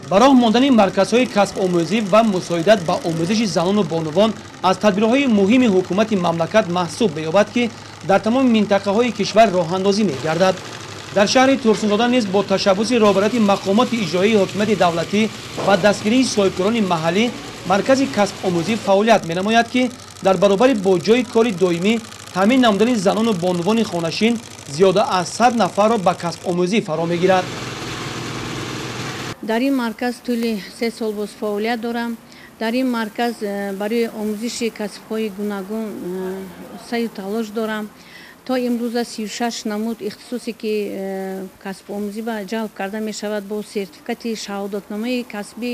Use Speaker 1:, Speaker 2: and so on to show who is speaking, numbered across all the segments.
Speaker 1: Ба роҳ мондани марказҳои касбомӯзӣ ва мусоидат ба омӯзиши занону бонувон аз тадбирҳои муҳими ҳукумати мамлакат маҳсуб меёбад, ки дар тамоми минтақаҳои кишвар роҳандозӣ мегардад. Дар шаҳри Турсунзода низ бо ташаббуси роҳбарияти мақомоти иҷроии ҳокимияти давлатӣ ва дастгирии соҳибкорони маҳаллӣ маркази касбомӯзӣ фаъолият менамояд, ки дар баробари бо ҷойи кори доимӣ таъмин намудани занону бонувони хонашин зиёда аз 100 нафарро ба касбомӯзӣ фаро мегирад.
Speaker 2: Дар ин марказ тӯли 3 сол боз фаъолият дорам. Дар ин марказ барои омӯзиши касбҳои гуногун саъю талош дорам. То имрӯза 36 намуд ихтисосе, ки касбомӯзӣ ба ҷалб карда мешавад, бо сертификати шаҳодатномаи касбӣ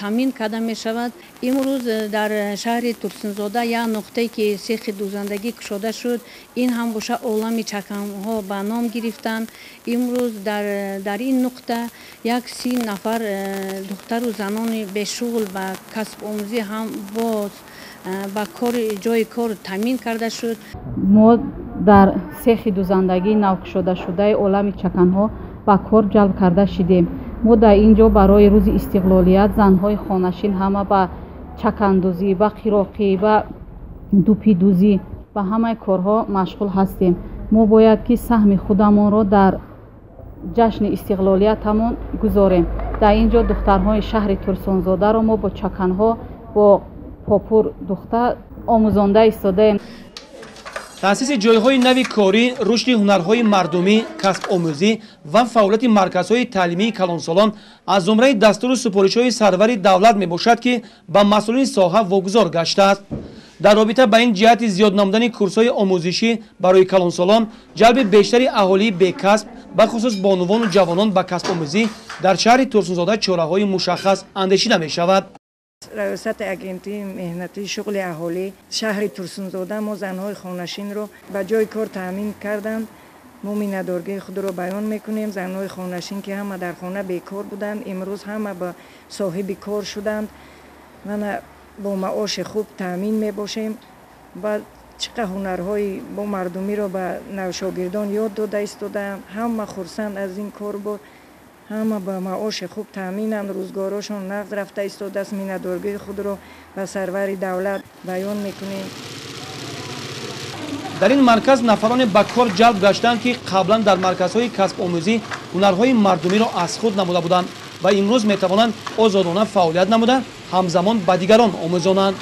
Speaker 2: таъмин карда мешавад. Имрӯз дар шаҳри Турсунзода як нуқтае, ки сехи дӯзандагӣ кушода шуд, ин ҳам боша олами чаканҳо ба ном гирифтанд. Имрӯз дар ин нуқта як 30 нафар духтару занони бешуғл ба касбомӯзӣ ҳам боз ба ҷойи кор таъмин карда шуд.
Speaker 3: Мо дар сехи дӯзандагии навкушодашудаи олами чаканҳо ба кор ҷалб карда шидем. Мо дар ин ҷо барои рӯзи истиқлолият занҳои хонашин ҳама ба чакандӯзӣ, ба қироқӣ, ба дупидӯзӣ, ба ҳамаи корҳо машғул ҳастем. Мо бояд ки саҳми худамонро дар ҷашни истиқлолиятамон гузорем. Дар ин ҷо духтарҳои шаҳри Турсунзодаро мо бо чаканҳо, бо попур духта омӯзонда истодаем.
Speaker 1: Таъсиси ҷойҳои нави корӣ, рушди ҳунарҳои мардумӣ, касбомӯзӣ ва фаъолияти марказҳои таълимии калонсолон аз зумраи дастуру супоришҳои сарвари давлат мебошад, ки ба масъулини соҳа вогузор гаштааст. Дар робита ба ин ҷиҳати зиёд намудани курсҳои омӯзишӣ барои калонсолон, ҷалби бештари аҳолии бекасб, бахусус бонувону ҷавонон ба касбомӯзӣ дар шаҳри Турсунзода чораҳои мушаххас андешида мешавад.
Speaker 4: Раёсати агентии меҳнатии шуғли аҳолӣ шаҳри Турсунзода мо занҳои хонашинро ба ҷойи кор таъмин карданд. Мо миннатдоргии худро баён мекунем. Занҳои хонашин, ки ҳама дар хона бекор буданд, имрӯз ҳама ба соҳиби кор шуданд. Мана бо маоши хуб таъмин мебошем. Ба чӣ қадр ҳунарҳои бо мардумиро ба навшогирдон ёд дода истодаам. Ҳама хурсанд аз ин кор буд. Ҳама ба маоши хуб таъминанд, рӯзгорошон нағз рафта истодааст. Миннатдоргии худро ба сарвари давлат баён мекунем.
Speaker 1: Дар ин марказ нафароне ба кор ҷалб гаштанд, ки қаблан дар марказҳои касбомӯзӣ ҳунарҳои мардумиро аз худ намуда буданд ва имрӯз метавонанд озодона фаъолият намуда, ҳамзамон ба дигарон омӯзонанд.